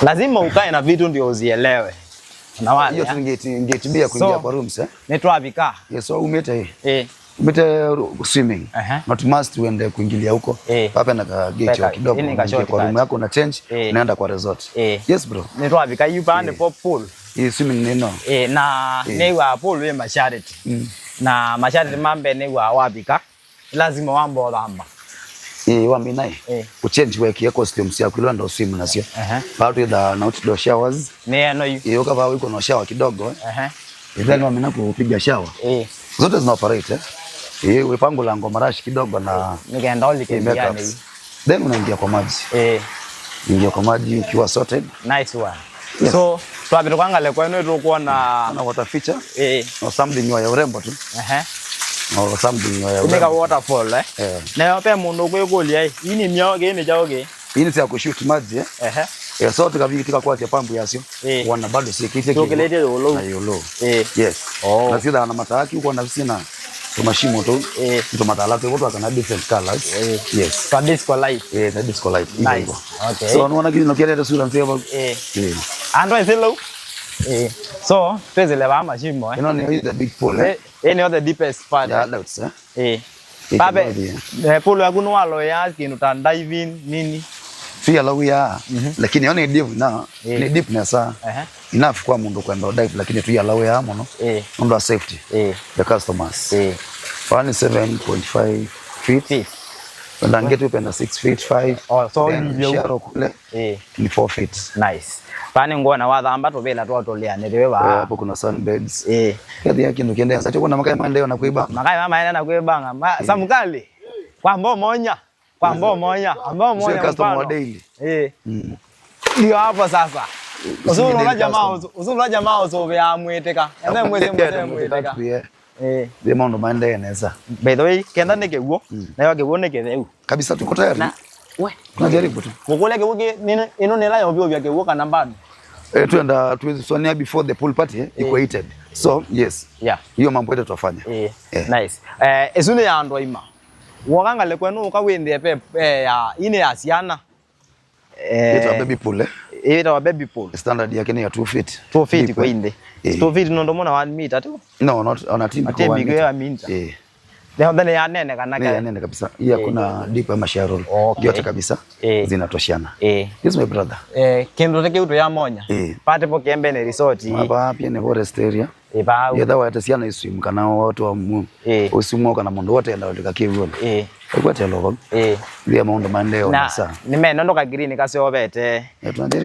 Lazima ukae na vitu ndio uzielewe. Na wale. Hiyo tu gate B ya kuingia So, kwa rooms, eh. Nitwavika. Yes, so umete hii. Umete swimming. Not must uende kuingilia huko. Hapa na ka gate kidogo. Hii ni ka Unaingia kwa shortcut. room yako una change, unaenda kwa resort. Yes, bro. Nitwavika yu pande po pool. Hii swimming nino. Na niwa pool wi masharti. Na masharti mambe niwa wavika. Lazima wambo thamba. Wambi naye. Uchange wekie costumes yako ile ndo swim nasio. Pale the na outdoor showers. Ni eno yu. Ukava wiko na shower kidogo, eh. Then wamina kupiga shower. Zote zina operate, eh. Wepango la ngoma rashi kidogo na Nikaenda oli makeups. Then unaingia kwa maji. Ingia kwa maji ukiwa sorted. Nice one. Yes. So twabire kwangale kwenu tukuona Na water feature. No something ya urembo tu. No something ya Nika urembo. waterfall, eh. Na pe mundu kwikulia ini myoge ini jauge. Hii ni ya kushoot maji, eh. So tukavitika kwa pambu yasio. Wana bado si kiti. Tukiletea yolo. Na yolo. Yes. Oh. Na sida na mataki uko na sina tumashimo tu. Tumatala tu watu akana different colors. Yes. Kwa disco light. Na disco light. Hivyo Nice. hivyo. Okay. So unaona kitu nakieleta sura nzima hapo. Ando isilo. So twezele ba mashimo, eh. You know ni the big pool, eh. Ni the deepest part. Yeah, that's, eh. Babe, Yeah. pool yaku nwalo ya kindu ta diving nini. Fia lawu ya. Lakini yone deep na ni deep na saa. Enough kwa mundu kwenda dive, lakini tu ya lawu ya muno. Mundu wa safety. The customers. One 7.5 feet. Feet. Wenda ngetu penda 6 feet 5. Oh, so Then shallow kule ni 4 feet. Nice. Pane ngona wathamba tuvila twatulianiriwe ba. Hapo kuna sunbeds. Kazi yake ndio kiendea. Sasa kuna makai maendeleo na kuiba. Makai mama ena na kuibanga. Samukali. Kwa mbo monya. Kwa mbo monya. Ambao monya. Sio customer wa Mfano. daily. Ndio hapo sasa. Uzuri daily una jamaa customer. uzuri una jamaa uzuri mwiteka. Ende mwezi mwezi mwiteka. Ndio mambo maendeleo yanaweza. By the way, kenda ni kiguo. Na yo kiguo ni kitheu. Kabisa tuko tayari. Na we Tunajaribu tu. Mukule kiguo ki nini ino ni la obio bya kiguo kana bado. Tuenda tuwezi before the pool party, iko heated. So, yes. Hiyo mambo yote tutafanya. Nice. Esune ya andu aima. Wokangale kwenu ukawindie pe ya ine ya ciana. Ita baby pool, eh. Ita baby pool. Standard yake ni ya 2 feet. 2 feet Deep, kwa eh. inde. 2 feet ndo mona 1 meter tu. No, not on a team. Ati big ya meter. Leo ndani ya nene kana Ni ya nene kabisa. Hii hakuna deep ama shallow. Yote kabisa zinatoshiana. Yes, my brother. Kindu te kiu ya monya. Pate po Kiembene resort. Hapa pia ni forest area. Ba. Yetha wa ciana iswim kana watu wa mu. Usimwo kana mundu wote enda ulika kivuo. Kwa telo. Ndio maundu maendeleo Na sa. nimeno ndo ka green kasiobete. Tunajaribu.